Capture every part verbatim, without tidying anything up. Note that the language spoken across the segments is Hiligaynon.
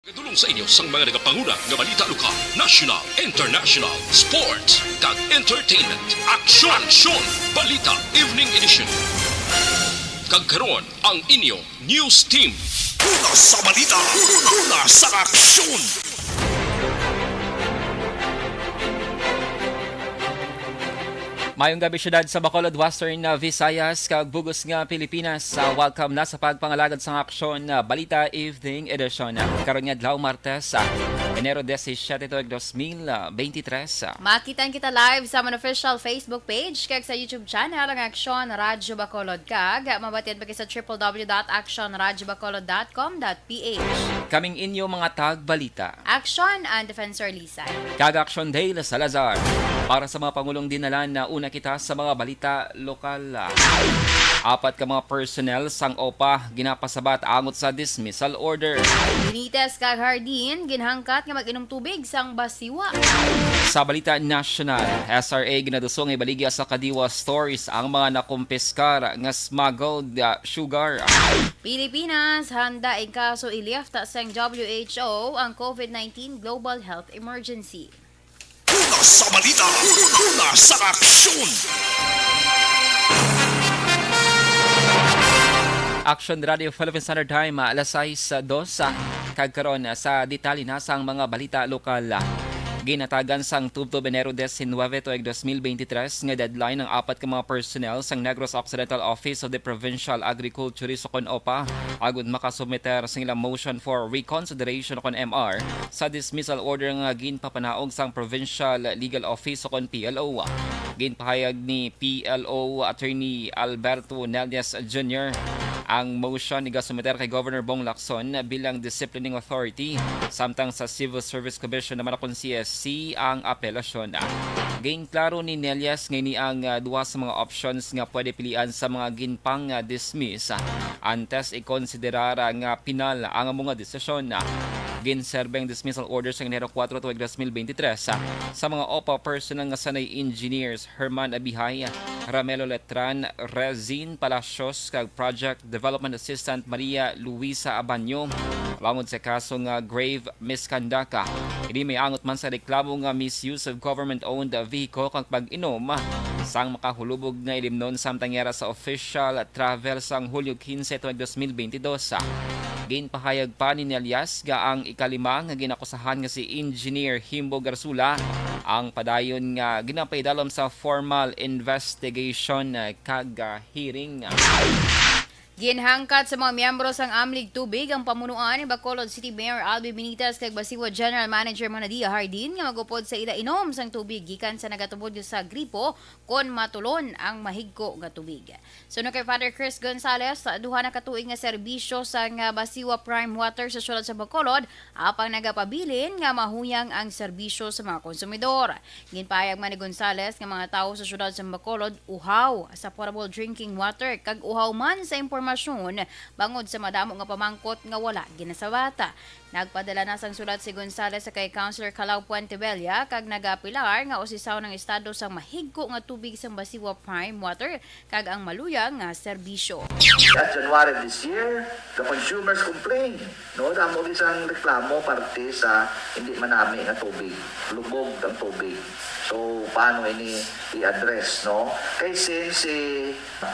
Gadulong sa inyo sang mga nagapanguna nga balita lokal, national, international, sports, kag entertainment. Aksyon! Aksyon! Balita Evening Edition. Kag karon ang inyo news team. Una sa balita, una sa aksyon. Mayong gabi, siyudad sa Bacolod, Western, uh, Visayas, kag bug-os nga Pilipinas. Uh, welcome na sa pagpangalagad sang aksyon, uh, Balita Evening Edition. Uh, karon nga adlaw, Martes, uh, Enero disisiete tuig dos mil beintitres. Uh. Makitan kita live sa amon official Facebook page kag sa YouTube channel ang Aksyon Radyo Bacolod, kag mabatian pa kita sa triple W dot action radyo bacolod dot com dot P H. Kaming inyo mga tagbalita. Action and Defensor Lisay. Kag Action Dale Salazar. Para sa mga pangulong dinalan, nauna kita sa mga balita lokal. Apat ka mga personnel sang OPA ginapasabat angot sa dismissal order. Benitez kag Jardin ginhangkat nga mag-inom tubig sang basiwa. Sa balita nasyonal, S R A ginadusong nga ibaligya sa Kadiwa stores ang mga nakumpiskar nga smuggled, ah, sugar. Pilipinas, handa in kaso i-lift sang W H O ang COVID nineteen global health emergency. Una sa balita, una sa aksyon. Action Radio Philippine Standard Time, ah, alas sais, ah, dos, ah, kag karon, ah, sa detalye na sang mga balita lokal, ah. Ginatagan sang tubtob Enero diecinuebe tuig dos mil beintitres nga deadline ang apat ka mga personnel sang Negros Occidental Office of the Provincial Agriculturist, ukon OPA, agud makasubmiter sang ilang motion for reconsideration, ukon M R, sa dismissal order nga ginpapanaog sang Provincial Legal Office, ukon P L O. Ginpahayag ni P L O Attorney Alberto Nelias Junior ang motion igasubmiter kay Governor Bong Lacson bilang disciplining authority, samtang sa Civil Service Commission naman, ukon C S C, ang apelasyon. Ginklaro ni Nelias nga ini ang, ah, duha sa mga options nga pwede pilian sa mga ginpang, ah, dismiss, ah, antes ikonsiderar, ah, nga pinal ang amo nga desisyon. Ginserbe ang dismissal order sa Enero kuwatro tuig dos mil beintitres, ah, sa mga OPA personnel nga sanay engineers Herman Abihay, Ramelo Letran, Rezin Palacios, kag Project Development Assistant Maria Luisa Abanyo, bangod sa kaso nga grave misconduct. Ini may angot man sa reklamo nga misuse of government-owned vehicle kag pag-inom sang makahulubog nga ilimnon samtang yara sa official travel sang Hulyo quince tuig dos mil beintidos. Ginpahayag pa ni Nelias nga ang ikalima nga ginakusahan nga si Engineer Himbo Garsula ang padayon nga ginapaidalom sa formal investigation kag, ah, hearing. Ginhangkat sa mga miyembro sang AMLIG tubig ang pamunuan ni Bacolod City Mayor Albi Benitez kag Basiwa General Manager Monadia Hardin nga magupod sa ila inom sang tubig gikan sa nagatubod sa gripo kon matulon ang mahigko nga tubig. Suno kay Father Chris Gonzalez, duha na ka tuig nga serbisyo sang Basiwa Prime Water sa siyudad sa Bacolod, apang nagapabilin nga mahuyang ang serbisyo sa mga konsumidor. Ginpahayag man ni Gonzalez nga mga tawo sa siyudad sa Bacolod uhaw sa potable drinking water kag uhaw man sa impormasyon bangod sa madamo nga pamangkot nga wala ginasabata. Nagpadala na sang sulat si Gonzalez sa kay Councilor Calao Puentebella kag nagapilar nga usisahon ang estado sang mahigko nga tubig sang Basiwa Prime Water kag ang maluyang nga serbisyo. At January this year, the consumers complain, no? Damo gid sang reklamo parte sa hindi manami nga tubig, lubog ang tubig. So, paano ini i-address, no? Kay since si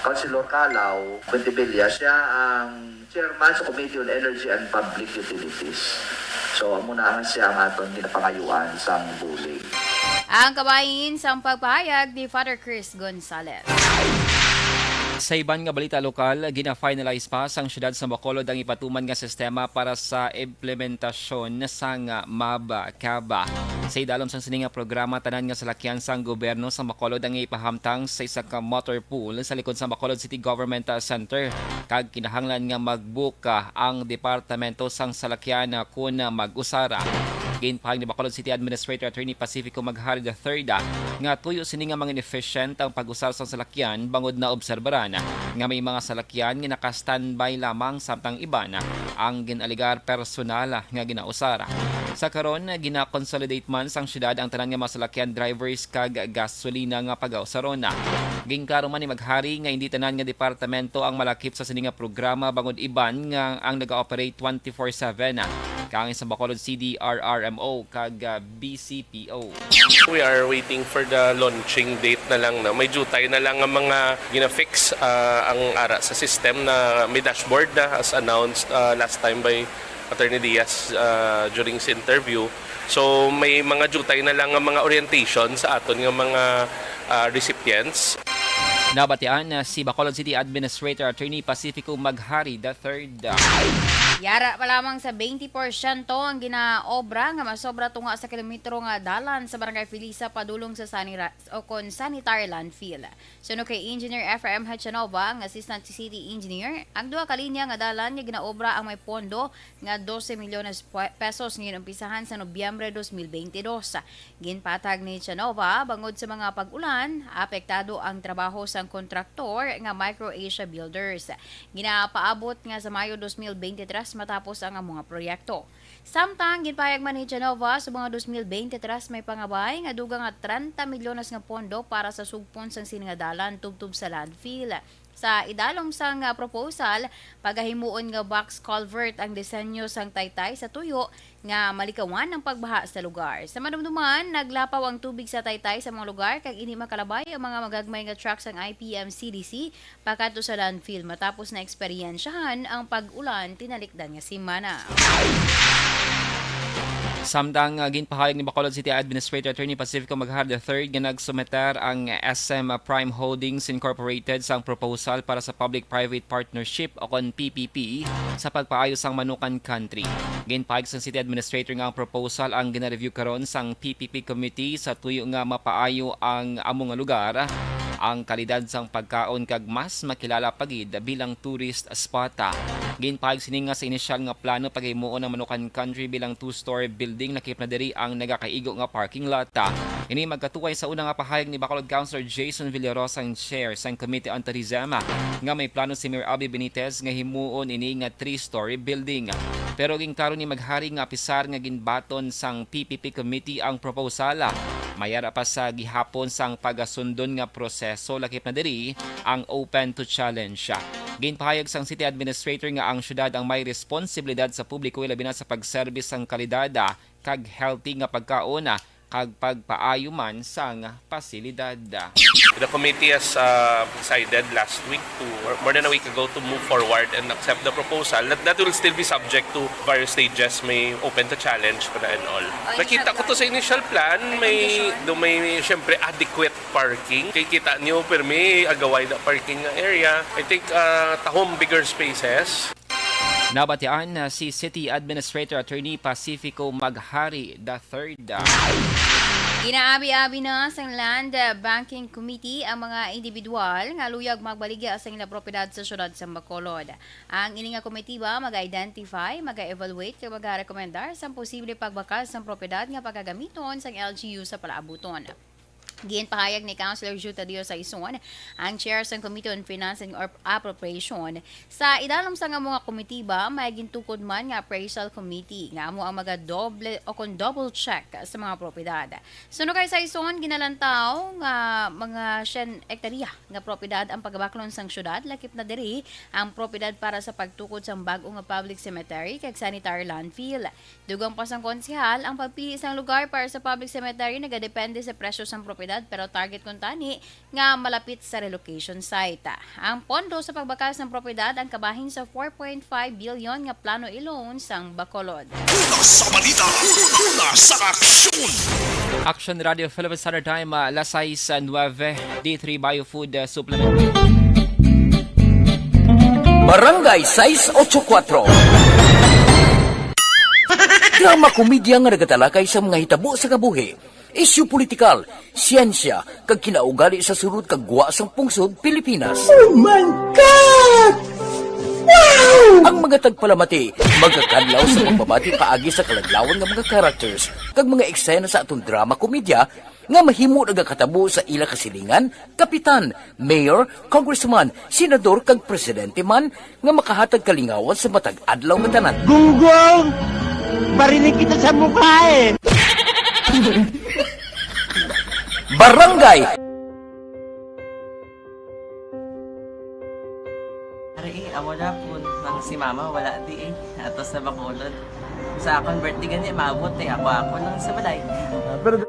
Councilor Calao Puentebella, siya ang chairman sa Committee on Energy and Public Utilities. So, amo na nga siya ang aton ginapangayuan sang bulig. Ang kabahin sang pagpahayag ni Father Chris Gonzalez. Sa iban nga balita lokal, gina-finalize pa sang siyudad sa Bacolod ang ipatuman nga sistema para sa implementasyon sang MAB-CAB. Sa idalom sang sini nga programa, tanan nga salakyan sang gobyerno sa Bacolod ang ipahamtang sa isa ka motor pool sa likod sa Bacolod City Government Center, kag kinahanglan nga mag-book, ah, ang departamento sang salakyan, ah, kon mag-usara. Ginpahayag ni Bacolod City Administrator Attorney Pacifico Maghari the third, ah, nga tuyo sini nga manginefficient ang pag-usar sang salakyan bangod naobserbaran nga may mga salakyan nga naka-standby lamang samtang iban ang gin-alegar personal nga ginausar. Sa karon, gina-consolidate man sang siyudad ang tanan nga mga salakyan, drivers kag gasolina nga pagausaron. Ginklaro man ni Maghari nga hindi tanan nga departamento ang malakip sa sini nga programa bangod iban nga ang naga-operate twenty-four seven. kaangay sa Bacolod C D R R M O kag, ah, B C P O. We are waiting for the launching date na lang, no? May jutay na lang ang mga gina-fix, ah, ang ara sa system na may dashboard na, as announced, ah, last time by Attorney Diaz, ah, during his interview. So, may mga jutay na lang ang mga orientation sa aton nga mga, ah, recipients. Nabatian na si Bacolod City Administrator Attorney Pacifico Maghari the third. Yara pa lamang sa twenty porsyento ang ginaobra nga masobra tunga sa kilometro nga dalan sa Barangay Felisa padulong sa Sanira-, o kon sanitary landfill. Suno kay Engineer Ephraim Hachanova, ang Assistant City Engineer, ang duha ka linya nga dalan nga ginaobra ang may pondo nga dose milyones pwe-, pesos nga ginumpisahan sa Nobyembre dos mil bente dos. Ginpatag ni Chanova, bangod sa mga pag-ulan, apektado ang trabaho sang kontraktor nga Micro Asia Builders. Ginapaabot nga sa Mayo dos mil bente tres matapos ang amo nga proyekto. Samtang ginpahayag man ni Chanova, sa mga dos mil bente tres may pangabay nga dugang nga trenta milyones nga pondo para sa sugpon sang sini nga dalan tubtob sa landfill. Sa idalom sang, ah, proposal, pagahimuon nga box culvert ang disenyo sang taytay sa tuyo nga malikawan ang pagbaha sa lugar. Sa madumduman, naglapaw ang tubig sa taytay sa mga lugar kag indi makalabay ang mga magagmay nga truck sang I P M C D C pakadto sa landfill matapos na eksperyensyahan ang pag-ulan tinalikdan nga semana. Samtang, ah, ginpahayag ni Bacolod City Administrator Attorney Pacifico Maghar the third nga nagsumeter ang S M Prime Holdings Incorporated sang proposal para sa public-private partnership o kon P P P sa pagpaayo sang Manukan Country. Ginpahayag sang City Administrator nga ang proposal ang gina-review karon sang P P P Committee sa tuyo nga mapaayo ang amo nga lugar, ang kalidad sang pagkaon kag mas makilala pa gid bilang tourist spot. Ginpahayag sini nga sa inisyal nga plano pagahimuon ang Manukan Country bilang two-story building, lakip na diri ang nagakaigo nga parking lot. Ini magkatuway sa una nga pahayag ni Bacolod Councilor Jason Villarosa, ang chair sang Committee on Tourism, nga may plano si Mayor Abby Benitez nga himuon ini nga three-story building. Pero ginklaro ni Maghari nga apisar nga ginbaton sang P P P committee ang proposal, may ara pa sa gihapon sang pagasundon nga proseso, lakip na diri ang open to challenge. Ginpahayag sang city administrator nga ang syudad ang may responsibilidad sa publiko, ilabi na sa pagserbis sang kalidad, ah, kag healthy nga pagkaon, ah, kag pagpaayo man sang pasilidad. The committee has, uh, decided last week to, or more than a week ago, to move forward and accept the proposal. That, that will still be subject to various stages, may open to challenge pa na and all. Oh, yung Nakita sa ko to sa initial plan, May may, condition? do may, siyempre, adequate parking. Kay kita niyo, pirmi, agaway na parking nga area. I think, uh, tahom bigger spaces. Nabatian na si City Administrator Attorney Pacifico Maghari the third. Ginaabi-abi na sang Land Banking Committee ang mga individual nga luyag magbaligya sa ila propiedad sa siyudad sa Bacolod. Ang ini nga komitiba mag-identify, mag-evaluate kag mag-rekomendar sang posible pagbakal sang propiedad nga pagagamiton sang L G U sa palaabuton. Ginpahayag ni Councilor Juta Dio Saison, ang chair sang Committee on Finance and Or-, Appropriation, sa idalom sang amo nga komitiba may gintukod man nga appraisal committee nga amo ang magadoble o kon double check sa mga propiedad. Suno kay Saison, ginalantaw nga mga syen hektarya nga propiedad ang pagabaklon sang syudad, lakip na diri ang propiedad para sa pagtukod sang bag-o nga public cemetery kag sanitary landfill. Dugang pa sang konsehal, ang pagpili sang lugar para sa public cemetery nagadepende sa presyo sang propiedad, pero target kuntani nga malapit sa relocation site. Ang pondo sa pagbakal sang propiedad ang kabahin sa four point five billion nga plano i-loan sang Bacolod. Una sa balita, una sa aksyon. Action Radio Philippine Standard Time, ah, alas sais nuebe, D three Bio Food, ah, Supplement. Barangay sais ocho kuwatro. Drama komedya nga nagatalakay sa mga hitabo sa kabuhi, isyu politikal, siyensya, kag kinaugali sa sulod kag gwa sang pungsod Pilipinas. Oh my God! Wow! Ang mga tagpalamati magakadlaw sa pagbabati paagi sa kaladlawan nga mga characters kag mga eksena sa aton drama komedya nga mahimo nagakatabo sa ila kasilingan, kapitan, mayor, congressman, senador, kag presidente man nga makahatag kalingawan sa matag adlaw nga tanan. Gunggong! Barinig kita sa mukha eh! Barangay! Ari eh, amo na po nang si mama wala di eh. Ato sa Bacolod. Sa akong birthday gani, maabot eh. Ako, ako lang sa balay. Ah, pero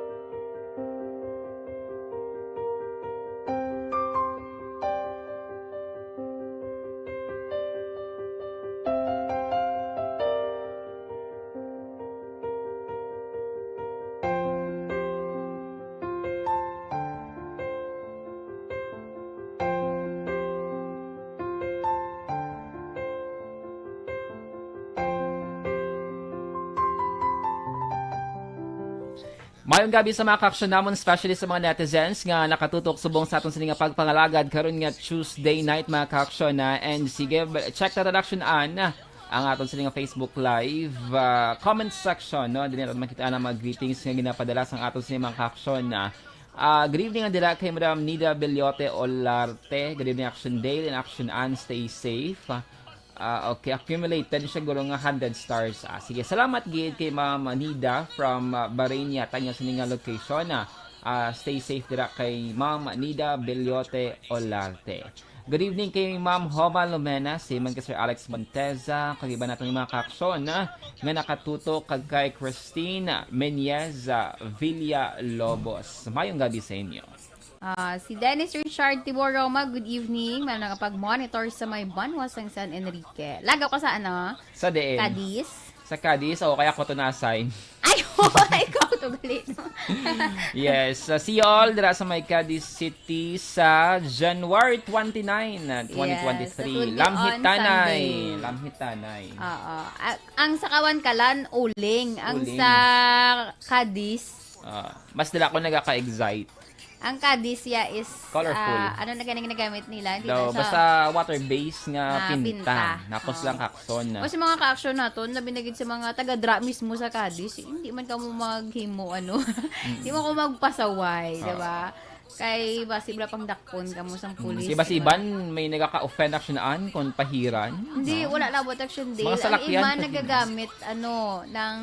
Mayong gabi sa mga kaaksyon namon, especially sa mga netizens nga nakatutok subong sa aton sini nga pagpangalagad karon nga Tuesday night, mga kaaksyon, na. And sige, check na, aksyon an ang aton sini nga Facebook Live, ah, comment section, no? Dili naton makita ang mga greetings nga ginapadala sang aton sini mga kaaksyon, na. Ah, good evening, ang dira kay Madam Nida Bellote Olarte. Good evening, Action Dale and Action Ann. Stay safe. Ah, okay, accumulated siya, guro, nga hundred stars. Ah, sige, salamat gid kay Ma'am Nida from, ah, Bahrain yata niya sa nga location. Ah, ah, stay safe dira kay Ma'am Nida Bellote Olarte. Good evening kay Ma'am Homa Lumena, si man kay Sir Alex Monteza, kag iban naton mga kaaksyon, ah, nga nakatutok, kag kay Christine Menyez, ah, Villalobos. Mayong gabi sa inyo. Ah, si Dennis Richard Tibor Roma, good evening. May nakapag-monitor sa may banwa sang San Enrique. Lagaw ka sa ano? Sa diin? Cadiz? Sa Cadiz, o kaya ako to na-assign. Ay, oh, ikaw to gali, no? Yes, uh, see you all dira sa may Cadiz City sa January twenty-nine, uh, Yes, twenty twenty-three. That will be on Lamhitanay. Sunday. Lamhitanay. Oo. A-, ang sa Kawan Kalan, uling. Ang Uling. Sa Cadiz, Ah, mas dira ko nagaka-excite. Ang Cadiz ya is, Colorful. Ah, ano na ganing nagamit nila? Hindi Daw, na sa basta water-based nga Ah, pinta. Pinta. Napos Oo. Lang kakson na. O sa mga ka-action naton, labi na gid sa mga taga-dra mismo sa Cadiz, hindi man kamo maghimo, ano, hindi man ko magpasaway, Oo. Di ba? Kay basi bala pang dakpon kamo sang Mm, pulis, si di ba? Basiban, may nagaka-offend action an kung pahiran, Hindi, no? Wala labot action, Dale. Mga Ang salakyan, iba pag- nagagamit, ano, ng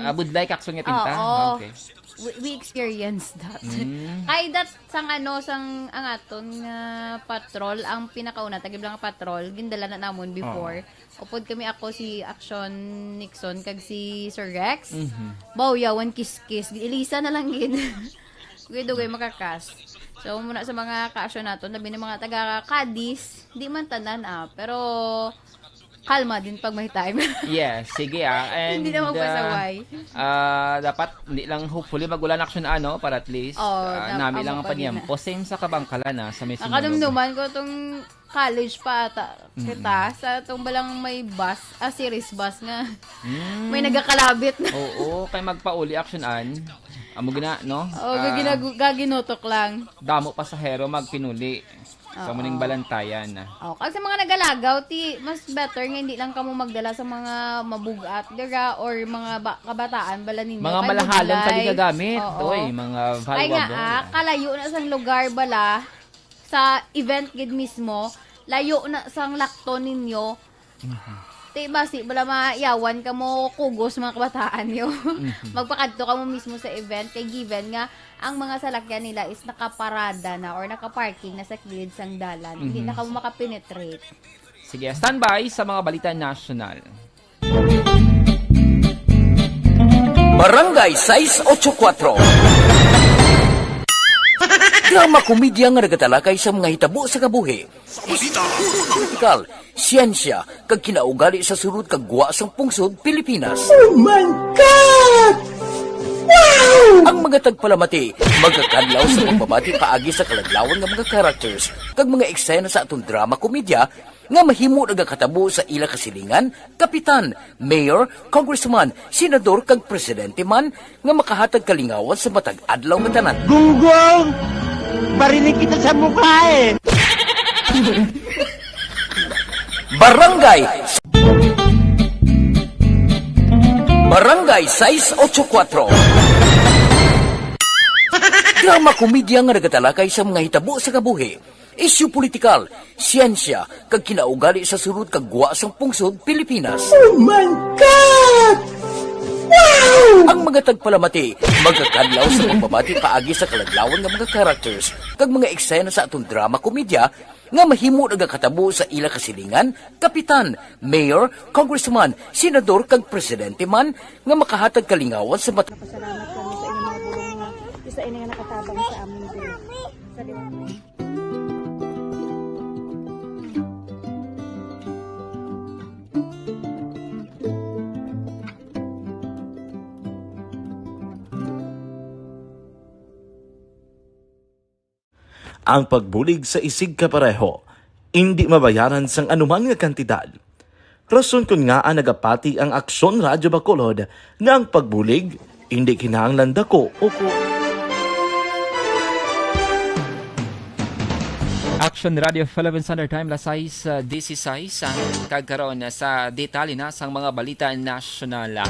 Ah, budlay kakson nga pinta? Oo. Ah, okay. We, we experienced that. Mm. Kay that sang ano, sang ang aton nga patrol, ang pinakauna, tagib lang nga patrol, gindala na namon before. Oo. Upod kami, ako, si Action Nixon, kag si Sir Rex. Mhm. Baw, yawan kiskis. Ilisa na lang gid. Dugay-dugay makakas. So, muna sa mga ka-action naton, labi na mga taga Cadiz, di man tanan, ah, pero kalma din pag may time. Yes, sige, ah. And, Hindi na magpasaway. Ah, ah, dapat hindi lang, hopefully, mag-ulan action, ano, para at least, Oh, ah, dap-, nami lang ang amo pa gid na. Panyempo. Same sa Kabangkalan, ah, sa may Sinulog. Nakanumduman ko tong college pa ata Mm-mm. kita, sa tong balang may bus, ah, series bus nga Mm. may nagakalabit na. Oo, kay magpauli action an. Amo gina, no? Oh, Ah, gaginagu-, gaginutok lang. Damo pasahero magpinuli. Sa Oo. Muning balantayan na. Oh, kag sa mga nagalagaw, ti, mas better nga hindi lang kamo magdala sa mga mabugat dira or mga ba-, kabataan bala ninyo. Mga Kay malahalon budlay. Kami gagamit. Oo. Oy, mga Kay nga, valuable. Ah, kalayo na sang lugar bala, sa event gid mismo, layo na sang lakton ninyo. Mhm. Ti basi bala mayawan kamo kugos mga kabataan niyo. Mhm. Magpakadto kamo mismo sa event kay given nga ang mga salakyan nila is nakaparada na or nakaparking na sa kilid sang dalan. Hindi na Mhm. Kamo makapenetrate. Sige, standby sa mga balita nasyonal. Barangay sais otso kuwatro. Drama komedya nga nagatalakay sa mga hitabo sa kabuhi. Politikal, siyensya, kag kinaugali sa sulod kag gwa sang pungsod Pilipinas. Oh my God! Wow! Ang mga tagpalamati magakadlaw sa pagbabati paagi sa kaladlawan nga mga characters kag mga eksena sa aton drama komedya nga mahimo nagakatabo sa ila kasilingan, kapitan, mayor, congressman, senador, kag presidente man nga makahatag kalingawan sa matag adlaw nga tanan. Gunggong! Barinig kita sa mukha eh! Barangay Barangay sais otso kuwatro. Drama komedya nga nagatalakay sa mga hitabo sa kabuhi, isyu politikal, siyensya, kag kinaugali sa sulod kag gwa sang pungsod Pilipinas. Oh my God! Ang mga tagpalamati magakadlaw sa pagbabati paagi sa kaladlawan nga mga characters kag mga eksena sa aton drama komedya nga mahimo nagakatabo sa ila kasilingan, kapitan, mayor, congressman, senador kag presidente man nga makahatag kalingawan sa mat- Pasalamat kami sa inyong mga bulong nga isa ini nga nakatabang sa amon din. Sa liwanag. Ang pagbulig sa isigkapareho indi mabayaran sang anuman nga kantidad. Rason kon ngaa nagapati ang Aksyon Radyo Bacolod nga ang pagbulig indi kinahanglan dako o ku- Action Radio Philippines Standard Time, las sais, ah, dieciséis, ah, kag karon, ah, sa detalye na sang mga balita nasyonal.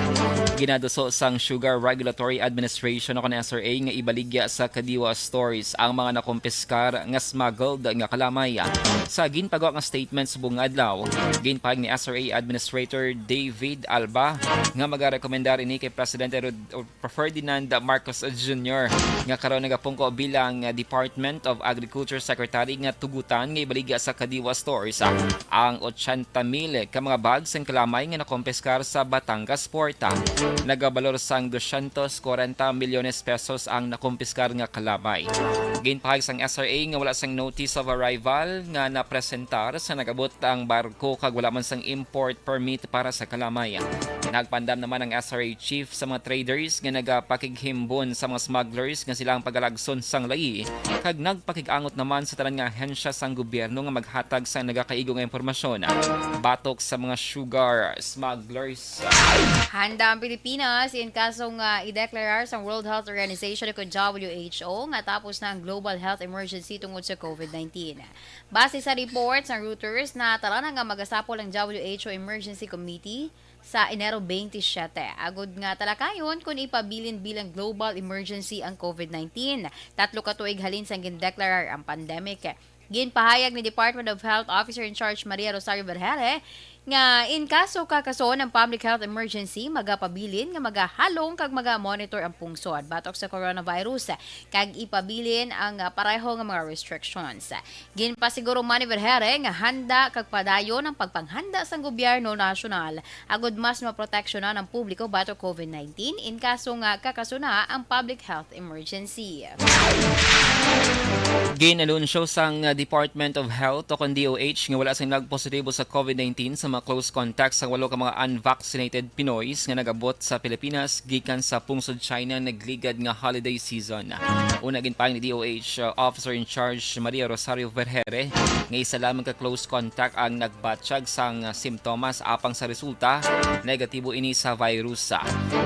Ginaduso sang Sugar Regulatory Administration o kon S R A nga ibaligya sa Kadiwa Stores ang mga nakumpiskar nga smuggled nga kalamay. Sa ginpagawa nga statement subong nga adlaw, ginpahayag ni S R A Administrator David Alba nga magarekomendar ini kay Presidente Rod-, Ferdinand Marcos Junior nga karon nagapungko bilang Department of Agriculture Secretary nga tugutan nga ibaligya sa Kadiwa Stores ang ochenta mil ka mga bag sang kalamay nga nakompiskar sa Batangas Port. Nagabalor sang dosyentos kwarenta milyones pesos ang nakompiskar nga kalamay. Ginpahayag sang S R A nga wala sang notice of arrival nga napresentar sa nag-abot ang barko kag wala man sang import permit para sa kalamay. Nagpaandam naman ang S R A chief sa mga traders nga nagapakighimbon sa mga smugglers nga sila ang pagalagson sang layi, kag nagpakig-angot naman sa tanan nga ahensya sang gobyerno nga maghatag sang nagakaigo nga impormasyon batok sa mga sugar smugglers. Handa ang Pilipinas in kaso nga ideklarar sang World Health Organization o W H O nga tapos na ang global health emergency tungod sa COVID nineteen. Base sa report sang Reuters, natala na nga magasapol ang W H O Emergency Committee sa Enero twenty-seven, agud nga talakayon kon ipabilin bilang global emergency ang COVID nineteen, tatlo ka tuig halin sang gindeklarar ang pandemic. Ginpahayag ni Department of Health Officer in Charge Maria Rosario Vergeire nga in kaso kakason ang public health emergency, magapabilin nga magahalong kag magamonitor ang pungsod batok sa coronavirus kag ipabilin ang, ah, pareho nga mga restrictions. Ginpasiguro man ni Vergeire nga handa kag padayon ang pagpanghanda sang gobyerno nasyonal agud mas maproteksyonan ang publiko batok COVID nineteen in kaso nga kakason na ang public health emergency. Gin-anunsyo sang Department of Health o kon D O H nga wala sing nagpositibo sa COVID nineteen sa mga close contacts sang walo ka mga unvaccinated Pinoys nga nagabot sa Pilipinas gikan sa pungsod China nagligad nga holiday season. Una, ginpahayag ni D O H, uh, Officer in Charge Maria Rosario Vergeire nga isa lamang ka close contact ang nagbatyag sang, uh, simptomas, apang sa resulta, negatibo ini sa virus.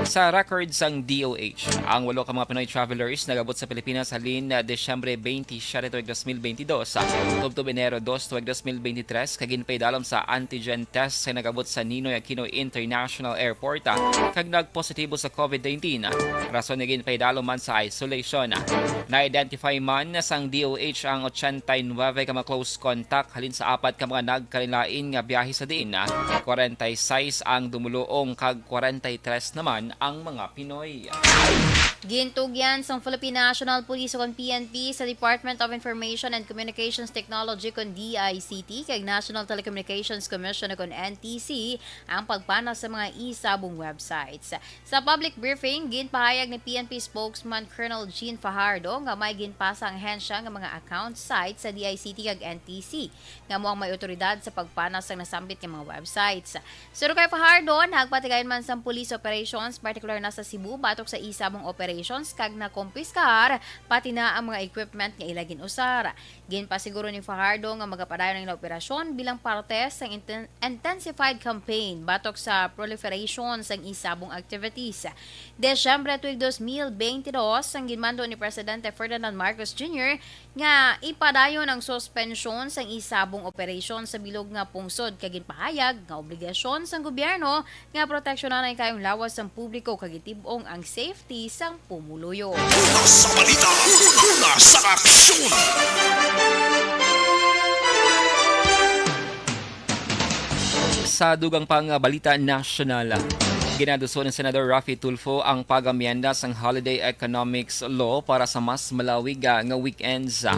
Sa record sang D O H, ang walo ka mga Pinoy travelers nagabot sa Pilipinas halin, uh, Disyembre twenty-seven tuig dos mil twenty-dos, uh, tubtob Enero dos tuig dos mil twenty-three, kag ginpaidalom sa antigen test sa nagabot sa Ninoy Aquino International Airport, ah, kag nagpositibo sa COVID nineteen, ah, rason nga ginpaidalom man sa isolation. Na-identify man sang D O H ang ochenta y nuebe ka mga close contact halin sa apat ka mga nagkalain-lain nga biyahe sa diin, ah, kwarenta y seis ang dumuluong kag kwarenta y tres naman ang mga Pinoy. Gintugyan sang Philippine National Police o kon P N P sa Department of Information and Communications Technology kon D I C T kag National Telecommunications Commission o kon N T C ang pagpanas sa mga isabong websites. Sa public briefing, ginpahayag ni P N P spokesman Colonel Jean Fajardo nga may ginpasa ang ahensya nga mga account sites sa D I C T kag N T C nga amo ang may awtoridad sa pagpanas sang nasambit nga mga websites. Suno kay Fajardo, nagpatigayon man sang police operations, partikular na sa Cebu, batok sa isabong operations kag nakumpiskar pati na ang mga equipment nga ila gin-usar. Ginpasiguro ni Fajardo nga magapadayon ang operasyon bilang parte sang inten-, intensified campaign batok sa proliferation sang isabong activities. Disyembre tuig dos mil beintidos, ang ginmando ni Presidente Ferdinand Marcos Junior nga ipadayon ang suspensyon sang isabong operasyon sa bilog nga pungsod, kag ginpahayag nga obligasyon sang gobyerno nga proteksyonan ang kayong lawas sang publiko kag itib-ong ang safety sang pumuluyo. Una sa balita, una sa aksyon. Sa dugang pang balita nasyonal, Ginaduso ni Senador Raffy Tulfo ang pag-amyenda sang Holiday Economics Law para sa mas malawig, ah, nga weekends.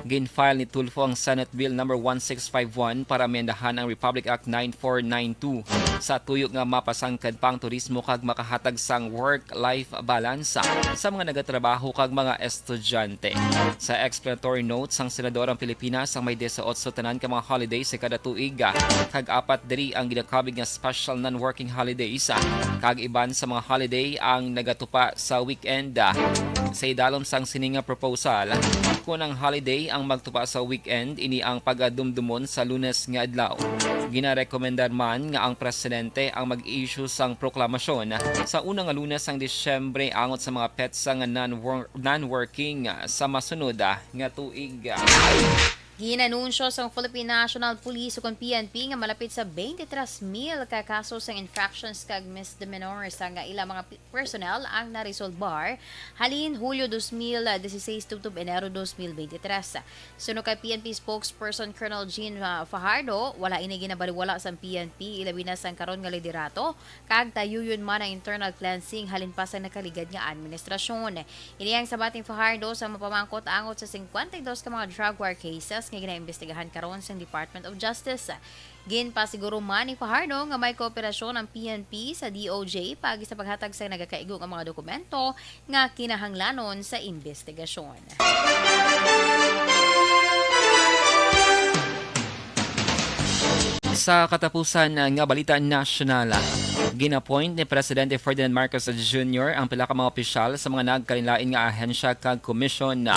Gin-file ni Tulfo ang Senate Bill number one six five one para amyendahan ang Republic Act nine four nine two sa tuyo nga mapasangkad pa ang turismo kag makahatag sang work-life balance sa mga nagatrabaho kag mga estudyante. Sa explanatory notes, ang senador ang Pilipinas ang may dieciocho tanan ka mga holidays sa kada tuig, ah, kag apat diri ang ginakabig nga special non-working holidays, ah, kag iban sa mga holiday ang nagatupa sa weekend, ah. Sa idalom sang sini nga proposal, kun ang holiday ang magtupa sa weekend, ini ang pagadumdumon sa Lunes nga adlaw. Ginarekomendar man nga ang presidente ang mag-issue sang proklamasyon sa una nga Lunes sang Disyembre angot sa mga petsa nga non-wor-, non-working sa masunod, ah, nga tuig. Ginanunsyo sang Philippine National Police ukon P N P nga malapit sa twenty-three mil ka kaso sang infractions kag misdemeanors nga ila mga pi-, personnel ang na-resolbar halin Hulyo dos mil dieciséis tubtob Enero dos mil veintitrés. Suno kay P N P spokesperson Colonel Jean, ah, Fajardo, wala ini ginabaliwala sang P N P, ilabi na sang karon nga liderato, kag tayuyon man ang internal cleansing halin pa sa nakaligad nga administrasyon. Ini ang sabat ni Fajardo sa mapamangkot angot sa cincuenta y dos ka mga drug war cases nga ginaimbestigahan karon sang Department of Justice. Ginpasiguro man ni Fajardo nga may kooperasyon ang P N P sa D O J paagi sa paghatag sa nagakaigo nga mga dokumento nga kinahanglanon sa imbestigasyon. Sa katapusan nga balita nasyonal, gin-appoint ni Presidente Ferdinand Marcos Junior ang pila ka mga opisyal sa mga nagkalainlain nga ahensya kag komisyon.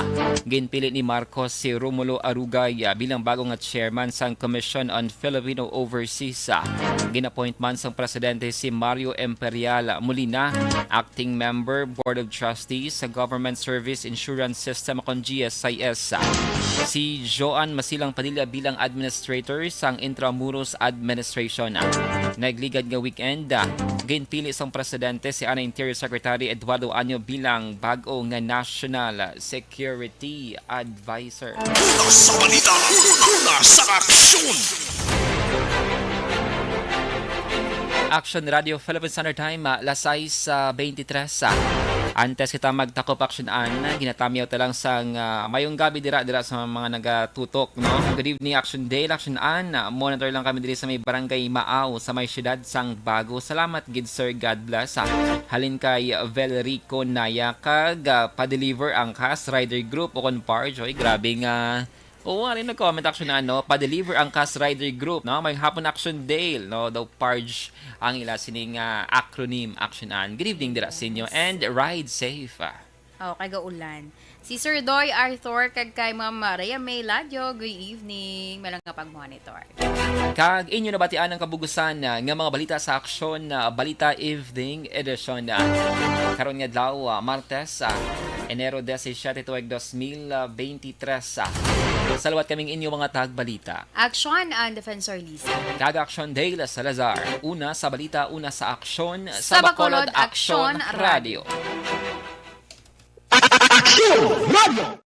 Ginpili ni Marcos si Romulo Arugay bilang bago nga chairman sang Commission on Filipino Overseas. Gin-appoint man sang presidente si Mario Imperial Molina, acting member, Board of Trustees sa Government Service Insurance System kon G S I S. Si Joan Masilang Padilla bilang administrator sang Intramuros Administration. Nagligad nga weekend, ginpili sang presidente si ana Interior Secretary Eduardo Año bilang bag-o nga National Security Advisor. Una sa balita, una sa aksyon. Action Radio Philippine Standard Time, ah, las sais, ah, veintitrés, ah. Antes kita magtakop, Action Ann, ginatamyaw ta lang sang, ah, mayong gabi dira, dira sa mga nagatutok, no? Good evening, Action Dale, Action Ann. Ah, monitor lang kami diri sa may Barangay Maaw, sa may siyudad sang Bago. Salamat gid, sir. God bless, ah. Halin kay Velrico Naya kag, ah, pa-deliver ang Cast Rider Group o kon Parge. Oy, grabe nga. Oo, ano yung nag-comment, Action Ann, no? Pa-deliver ang Cast Rider Group, no? May hapon, Action Dale, no? Daw Parge ang ila sining, ah, acronym, Action Ann. Good evening dira sa inyo and ride safe, ah. Oh, kay gaulan. Si Sir Doy Arthur kag kay Ma'am Rhea May Ladyo, good evening. May lang nga pag-monitor. Kag inyo nabatian ang kabugusan, ah, nga mga balita sa Aksyon, ah, Balita Evening Edition, ah, karon nga adlaw, ah, Martes, ah, Enero disisiete, tuig dos mil veintitrés, ah. Sa liwat kaming inyo mga tagbalita. Aksyon ang Defensor Lisa. Kag Aksyon Dale Salazar. Una sa balita, una sa aksyon, sa Bacolod Aksyon Radio. Aksyon Radio.